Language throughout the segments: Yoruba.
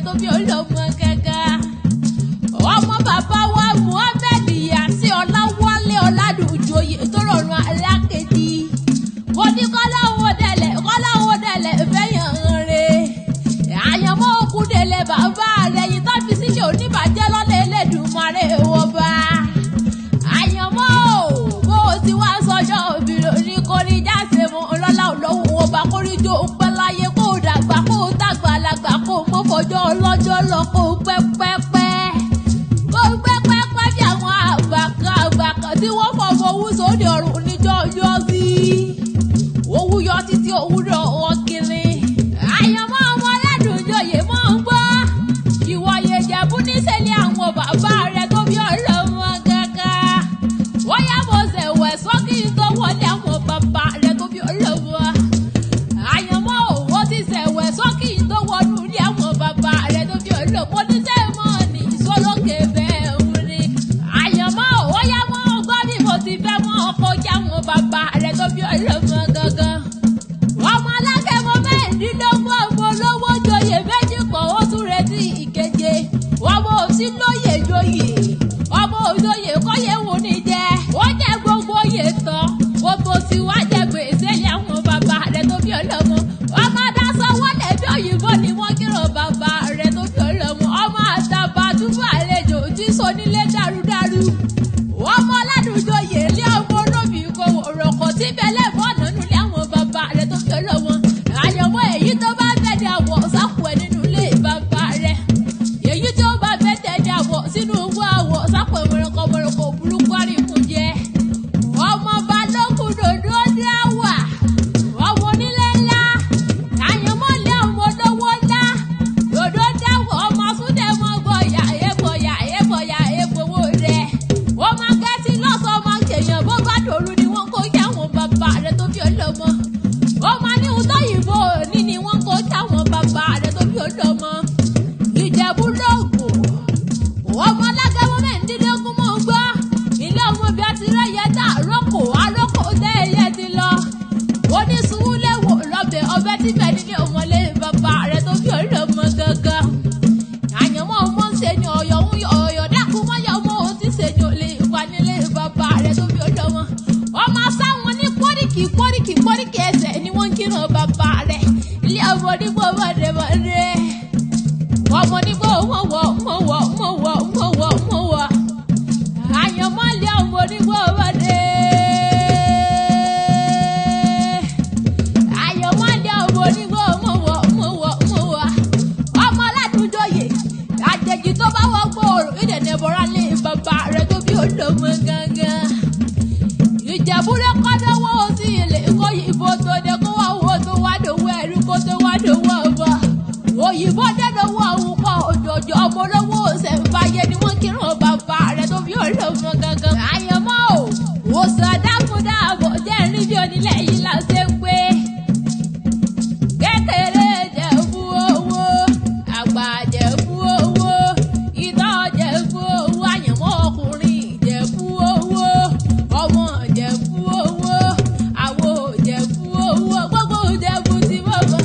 tó bí olómọ gẹ́gẹ́. Ọmọ bàbá wa Muhammed Yasi Ọláwálé Ọládùnjoyè tó rọrùn alákejì. Mo ní kọ́láwọ́ dẹ̀lẹ̀ kọ́láwọ́ dẹ̀lẹ̀ fẹ́yàn rẹ̀. Àyànmọ́ òkú délé bàbá rẹ̀ yìí tó fi sílẹ̀ oníbàjẹ́ lọ́lẹ̀ Elédùmarè wọ́n bá. Àyànmọ́ ò bó o ti wá sọjọ́ òbí lóní kò ní jáse mọ́ ọlọ́lá olówó ọba kórìjọ pẹ́ láyé kó o dàgbà kó o dàgbà lágbà kó o mọ́ fọjọ́ ọlọ́jọ́ lọ kó o pẹ́ pẹ́ pẹ́. Kó o pẹ́ pẹ́ pẹ́ bí àwọn àgbà kan àgbà kan tí wọ́n fọmọ owó sóde ọ̀run níjọ́ ọjọ́ sí. Owó yọ títí òwúrọ̀ wọn kiri. Àyànmọ́ ọmọ Ọládùnjoyè mọ́ ń gbọ́. Ìwọ̀ye Ìjẹ̀bú níṣẹ́lẹ̀ àwọn bàbá rẹ̀ tó bí ọlọ́mọ gángan. Wọ́n yá mo ṣẹ̀wẹ̀ sọ́kì tó wọlé àwọn bàbá rẹ̀ tó bí ọlọ́mọ. Àyànmọ́ òwò ti ṣẹ̀wẹ̀ sọ́kì tó wọnú ilé àwọn bàbá rẹ̀ tó bí ọlọ́mọ. Oníṣẹ́ mọ́ ní ìṣólókè bẹ́ẹ̀ ń rí. Àyànmọ́ òwò yá mọ́ gbọ́ bí mo ti fẹ́ mọ́ ọkọ̀ já àwọn bàbá rẹ̀ tó bí ọlọ́mọ gangan. Ọmọ alágẹmọ mẹ́rìndínlógún ọmọ olówó joyè méjì kan ó tún retí ìkeje. Ọmọ òsì lóye joyè. Ọmọ òjoyè kọ́yé wò ní jẹ. Ó jẹ gbogbo oyè tán. Gbogbo tí wá jẹ gbèsè lé àwọn bàbá rẹ̀ tó bí ọlọ́mọ. Ọmọ adásọ wọlé bí òyìnbó ni wọ́n kírun bàbá rẹ̀ tó bí ọlọ́mọ. Ọmọ àtàbà túbọ̀ àlejò tí sonílé dàrúdàrú. Ọmọ Ọládùnjoyè lé ọmọ olóbì kò rọ̀kọ̀ tí bẹ́lẹ̀ bọ́ọ̀nà nílé àwọn bàbá rẹ̀ tó fi ọlọ́mọ. Àyànmọ́ èyí tó bá fẹ́ di àwọ̀ sápò ẹ̀ nínú ilé bàbá rẹ̀. Èyí tó bá fẹ́ tẹ̀ di àwọ̀ sínú owó àwọ̀ sápò ìmọ̀rànkọ̀ mọ̀rànkọ̀ burúkú àríkùn jẹ. Ọmọ Balógun dòdò dáwà. Ọmọ onílé ńlá. Àyànmọ́ lé ọmọ olówó ńlá. Dòdò dáwà ọmọ Súndé mọ́ gbọ̀yà ègbọ̀yà ègbọ̀yà ègbòwò rẹ̀. Ó máa kẹ́tí lọ́sọ̀ ọmọ kèèyàn bó bá dòru ni wọ́n kó yá àwọn bàbá rẹ̀ tó fi ọlọ́mọ. Ó máa ní ohun tóyìnbó òní ni wọ́n kó táwọn bàbá rẹ̀ tó fi ọlọ́mọ. Ìjẹ̀bú lóògùn. Ọmọ alágẹmọ mẹ́rìndínlógún mọ̀ ń gbọ́. Ilé ọmọ bí a ti rẹ́yẹ tá àrókò àrókò tẹ́ ẹyẹ ti lọ. Onísùúrù lọ́bẹ̀ ọbẹ̀ tí bẹ̀ nílé ọmọlé bàbá rẹ̀ tó fi ọlọ́mọ gangan. Àyànmọ́ ọmọ ń ṣe ni ọ̀yọ́ ń yọ ọ̀yọ́ dákú mọ́yọ́ ọmọ òun ti ṣe ni olè ìpanilé bàbá rẹ̀ tó fi ọlọ́mọ. Ọmọ sáwọn ní pọ́ríkì pọ́ríkì pọ́ríkì ẹsẹ̀ ni wọ́n ń kírun bàbá rẹ̀. Ilé ọmọ onígbò mọ̀dẹ̀mọ̀dẹ̀. Ọmọ onígbò mọ̀wọ̀ mọ̀wọ̀ mọ̀wọ̀ mọ̀wọ̀ mọ̀wọ̀. Àyànmọ́ ilé ọmọ onígbò mọ̀dẹ̀. Àyànmọ́ ilé ọmọ onígbò mọ̀wọ̀ mọ̀wọ̀ mọ̀wọ̀. Ọmọ Ọládùnjoyè àjèjì tó bá wọ́n gbòòrò ìdènà ìbọ̀rọ̀ lé bàbá rẹ̀ tó bí olómọ gangan. Ìjẹ̀bú ló kọ́ dánwó sí ilé kó ìbò tó dé kó wá owó tó wá dòwó ẹ̀rú kó tó wá dòwó ọba. Òyìnbó dẹ́dọ̀wọ́ òun kọ́ òjòjò ọmọ olówó ṣẹ̀ǹfàyè ni wọ́n kírun bàbá rẹ̀ tó bí olómọ gangan. Àyànmọ́ ò wòsàn dákúndàbọ̀ jẹ́ rí bí onílẹ̀ yìí là ṣe ń pé. Kékeré jẹ̀bú owó, àgbà jẹ̀bú owó, ìtọ́ jẹ̀bú owó, àyànmọ́ ọkùnrin jẹ̀bú owó, ọmọ jẹ̀bú owó, àwo jẹ̀bú owó, gbogbo jẹ̀bú tí mo mọ̀,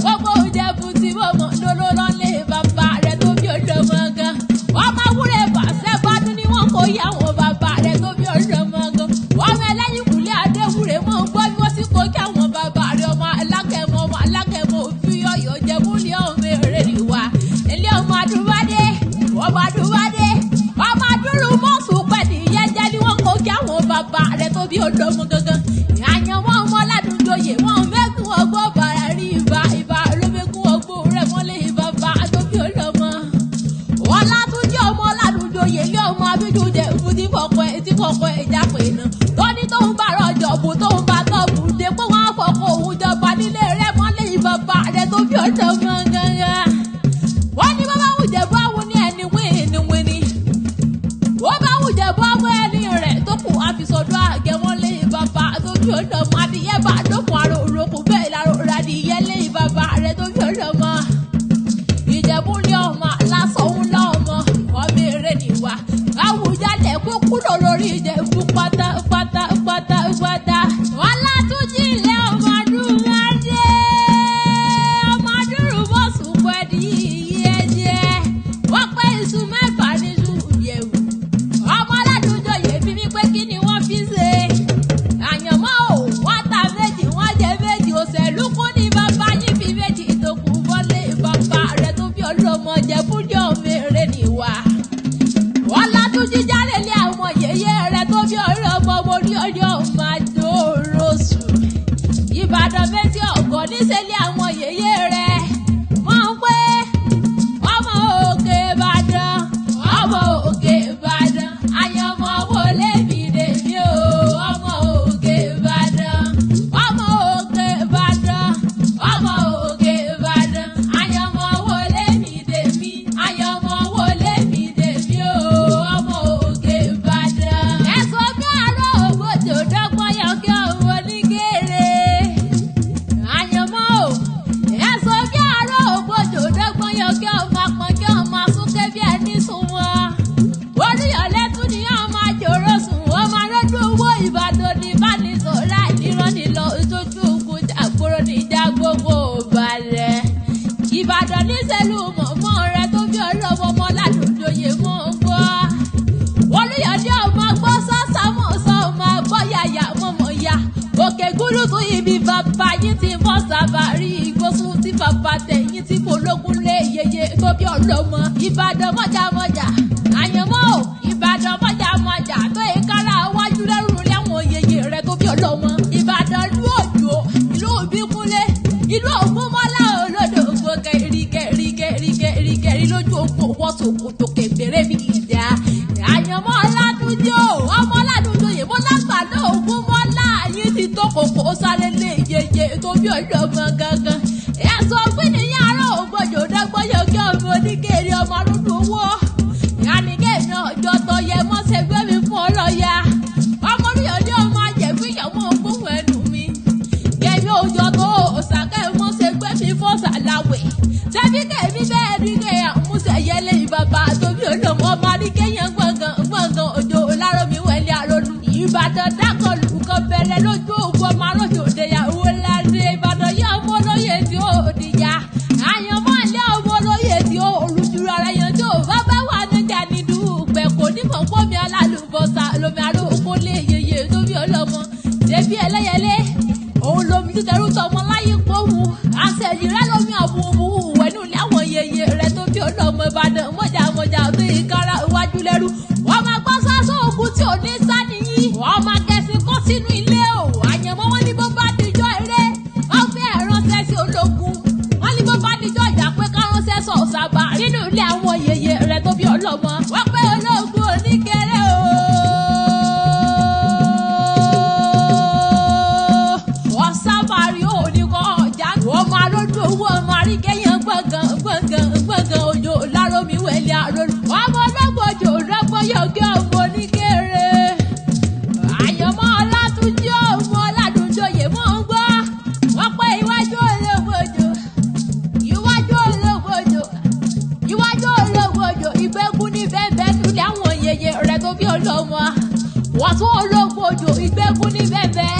gbogbo jẹ̀bú tí mo mọ̀ lóló lọ́lé bàbá rẹ̀ tó bí ọlọ́mọ gan. Ọmọ wúrẹ́ bàṣẹ́ bádún ni wọ́n kò yá àwọn bàbá rẹ̀ tó bí ọlọ́mọ gan. Ọmọ ẹlẹ́yìn kùlé adéwúrẹ́ mọ̀ ń gbọ́ bí wọ́n ti kó kí àwọn bàbá rẹ̀ ọmọ alágẹmọ ọmọ alágẹmọ òfin yọ̀yọ̀ jẹ̀bú ní ọmọ èrè nìwà. Ilé ọmọ adúbádé ọmọ adúbádé ọmọ adúrú mọ́sùn pẹ̀lú ìyẹn jẹ́ ni wọ́n kó kí àwọn bàbá rẹ̀ tó bí ọlọ́mọ gangan. Àyànmọ́ ọmọ Ọládùnjoyè wọn mẹ́kún ọgbọ́n bàrà rí ibà ibà olómẹ́kún ọgbọ́n rẹ̀ mọ́lé bàbá tó bí ọlọ́mọ. Ọlátúnjí ọmọ Ọládùnjoyè ilé ọmọ abíjújẹ fún tí fọkọ ẹ tí fọkọ ẹ jápè náà. Tó ní tóun bá rọjò bù tóun bá tọ́bù dé pé wọ́n á fọkọ òun jọba nílé rẹ̀ mọ́lé bàbá rẹ̀ tó bí ọlọ́mọ gangan. Wọ́n ní bàbá wùjẹ̀ bá wù ní ẹni wíìnì wíìnì. Wọ́n bá wùjẹ̀ bá wù ẹni rẹ̀ tó kù àfisọ̀dọ̀ àgẹ̀mọ́lé bàbá tó bí ọlọ́mọ. Adìyẹ bá dókun àrò òrokùn bẹ́ẹ̀ làrò adìyẹ lé bàbá rẹ̀ tó bí ọlọ́mọ. Ìjẹ̀bú ní ọmọ lásán ń lọ́mọ ọmọ eré nìwà. Àwùjalẹ̀ kó kúrò lórí Ìjẹ̀bú pátápátá. Ìbàdàn níṣẹ́lú mọ̀mọ́ rẹ tó bí ọlọ́mọ ọmọ Ọládùnjoyè mọ̀ ń gbọ́. Olúyọ̀dé ọmọ gbọ́ sọ́sà mọ̀ sọ ọmọ gbọ́ yàyà mọ̀mọ́ ya. Òkè gúlùtù ibi bàbá yín ti mọ́ sábàárì ìgbósùn tí bàbá tẹ̀yìn tí pológun lé yeye tó bí ọlọ́mọ. Ìbàdàn mọ̀jàmọ̀jà àyànmọ́ ò Ìbàdàn mọ̀jàmọ̀jà tó ìkárà wájú lẹ́rù lẹ́wọ̀n yeye rẹ tó bí ọlọ́mọ. Ìbàdàn ìlú Òjó ìlú Ìbíkúnlé ìlú Ògúnmọ́lá olódò ògbó kẹrí lójú ògbó wọ́sọ̀kòtò kẹfẹ́rẹ́ bí ìjà. Àyànmọ́ Ọlátúnjí o ọmọ Ọládùnjoyè mo lágbàdo Ògúnmọ́lá yín ti tó kòkó sáré lé yeye tó bí ọlọ́mọ gangan. Ẹ̀sọ́ pé nìyẹn ará ògbójò dágbóyè kí ọmọ oníkèrè ọmọ arúgbó owó. Ìyánigé mi ọjọ́ tó yẹ mọ́sẹ̀ gbé mi fún ọlọ́ya. Ọmọ oríyọ̀dé ọmọ ajẹ̀fíyàwó gbóhùn ẹnu mi. Kẹ̀mí òjò tó òsàkẹ́ mọ́sẹ̀ gbé mi fún sàláwẹ̀. Ṣebí kẹ̀mí bẹ́ẹ̀ rí kẹ́ àmúṣẹ̀yẹlé ìbàbà tóbi olómọ ọmọ aríkẹ́yàn gbọ̀ngàn gbọ̀ngàn òjò lárómi wẹ̀lẹ̀ àròlù. Ìbàdàn dákọlù kan bẹ̀rẹ̀ lójú ògùn ọmọ arójò òdeyàwó ládé. Ìbàdàn yẹ ọmọ olóyè tí ó dìjà. Àyànmọ́ ilé ọmọ olóyè tí ó olùdúró ara yan tí ó bá bá wà níjà ní dùpẹ̀ kò ní mọ̀ pọ́ mi alálùbọ́sà lomi aróko lé yeye tóbi ọlọ́mọ. Ṣebí ẹlẹ́yẹlé òun lomi títẹrú tọmọ láyé pòwú. Àṣẹyìn rẹ lomi àbùbù wẹ̀nú ilé àwọn yeye rẹ tóbi ọlọ́mọ. Ìbàdàn mọ̀jàmọ̀jà tó ìkara iwájú lẹ́rú. Wọ́n máa gbọ́ sásọ ògùn tí ò ní sá nìyí. Wọ́n máa kẹsí kó sínú ilé o. Àyànmọ́ wọn ní bó bá dijọ́ eré. Wọ́n fẹ́ ránṣẹ́ sí ológun. Wọ́n ní bó bá dijọ́ ìjà pé ká ránṣẹ́ sọ̀ sábà nínú ilé àwọn yeye rẹ tó bí ọlọ́mọ. Wọ́n pé ológun oníkéré o. Wọ́n sábà rí òní kọ́ ọjà. Wọ́n máa lójú owó ọmọ àríkẹ́yàn gbọ̀ngàn gbọ̀ngàn gbọ̀ngàn òjò lárómi wẹ̀lẹ̀ àròlù. Wọ́n mọ lọ́gbọ̀jò lọ́gbọ̀yọ̀gẹ́ ọmọ oníkéré. Àyànmọ́ Ọlátúnjí ọmọ Ọládùnjoyè mọ̀ ń gbọ́. Wọ́n pé iwájú ológbòjò iwájú ológbòjò iwájú ológbòjò ìgbẹ́gun ní bẹ́ẹ̀bẹ́ nílẹ̀ àwọn yeye rẹ̀ tó bí ọlọ́mọ. Wọ́n tún ológbòjò ìgbẹ́gun ní bẹ́ẹ̀bẹ́.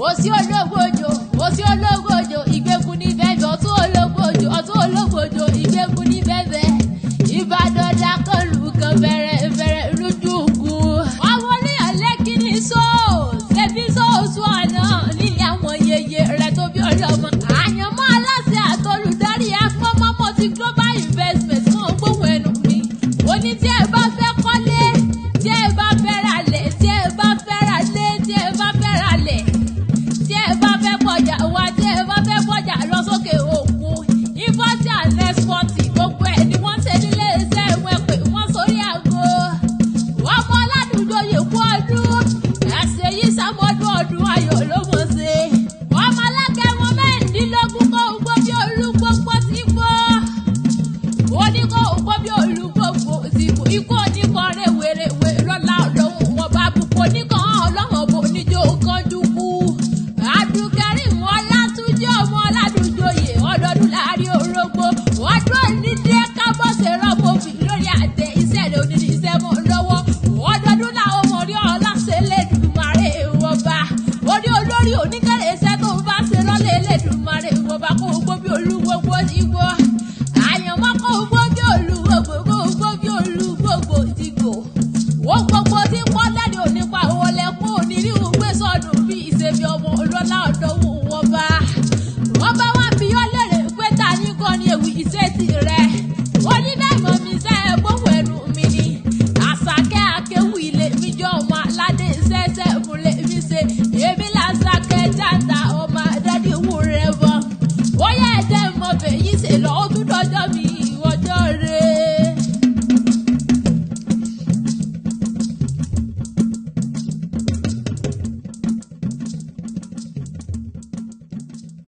Òsì ológbòjò òsì ológbòjò ìgbẹ́gun ní bẹ́ẹ̀bẹ́. Ọ̀tún ológbòjò ọ̀tún ológbòjò ìgbẹ́gun ní bẹ́ẹ̀bẹ́. Ìbàdàn dákọ̀lù kan bẹ̀rẹ̀ bẹ̀rẹ̀ lójú ogun. Ọmọ oníyàn lẹ́kìnní sóò ṣebí sóòsù ọ̀nà nílé àwọn yeye rẹ̀ tó bí ọlọ́mọ. Àyànmọ́ aláṣẹ àtolùdarí afọ́mọ́mọ́ ti Global Investment mọ̀ ń gbóhùn ẹnu mi. Ó ní tí ẹ bá fẹ́ kọ́lé, tí ẹ bá fẹ́ ralẹ̀, tí ẹ bá fẹ́ ralé, tí ẹ bá fẹ́ ralẹ̀, tí ẹ bá fẹ́ kọjá wá, tí ẹ bá fẹ́ kọjá lọ sókè òkun. Import and export gbogbo ẹ̀ ni wọ́n ṣe nílé iṣẹ́ wọn pé wọ́n sórí àgọ́. Ọmọ Ọládùnjoyè kú ọdún, ẹ̀sẹ̀ yìí sàmọ́dún ọdún ayọ̀ ló mọ̀ ṣe. Ọmọ alágẹmọ mẹ́rìndínlógún kó gbó bí olúgbógbó ti gbó. Ó ní kó gbó bí olúgbógbó ti gbó. Ikú oníkan rèwerèwe lọ́la ọlọ́run wọn bá bùkún oníkan ọlọ́run ọbọ oníjó kanjú kú. Abdulkareem Ọlátúnjí ọmọ Ọládùnjoyè ọdọọdún láàrin orógbó. Ọdún onídé kábọ̀sẹ̀ rọ́bọ̀fì lórí àtẹ iṣẹ́ rẹ̀ onídìí iṣẹ́ mọ́ lọ́wọ́. Ọdọọdún làwọn ọmọ rí ọlá ṣe lẹ́dùnmarè wọba. Orí olórí oníkẹ́rẹ́ iṣẹ́ tó ń bá ṣe lọ́lẹ̀ lẹ́dùnmarè wọba kó gbó bí olúgbógbó ti gbó. Àyànmọ́ kó gbó bí olúgbógbó kó gbó bí olúgbógbó ti gbó.